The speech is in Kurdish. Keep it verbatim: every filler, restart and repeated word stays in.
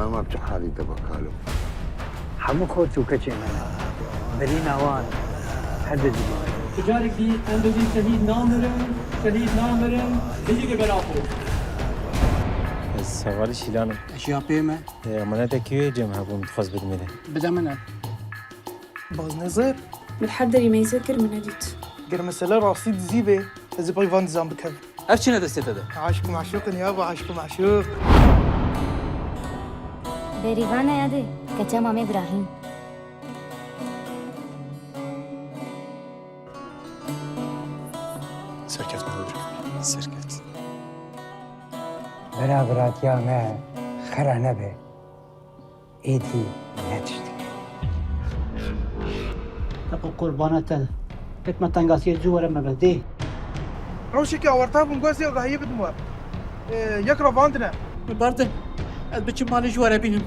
Ama tu halî de bakalım. Hemû xort û keçê me ne. Berîna wan herde ziman. Carek dî em bibîn şehîd namirin, şehîd namirin, hijî beraxo. Ez hevalî Şîlan im. Eşya pê me. Emanetekî wê cem hebû min dixwest bidimê de. Bide min e. Baznezir, min her derî meyze kir, min nedît. Ger mesele rastî dizî be, ez ê pey van dizan bikevim. Ev çi ne destê te de? Aşk maşuqin ya, bu aşk maşuq. Berîvana ya de, keça Mamê Brahîm. Serkeftin Hildî. Serkeftin. Bira biratiya me xera nebe. Êdî ne tiştekî. Qe qurbana te. Qet me tengasiyê zû were me be dê. Rewşekî awerta bûm, guez ê agahiyê bidim we. Yek ravandine. Min berdin. Ez biçim malê ji were bînim.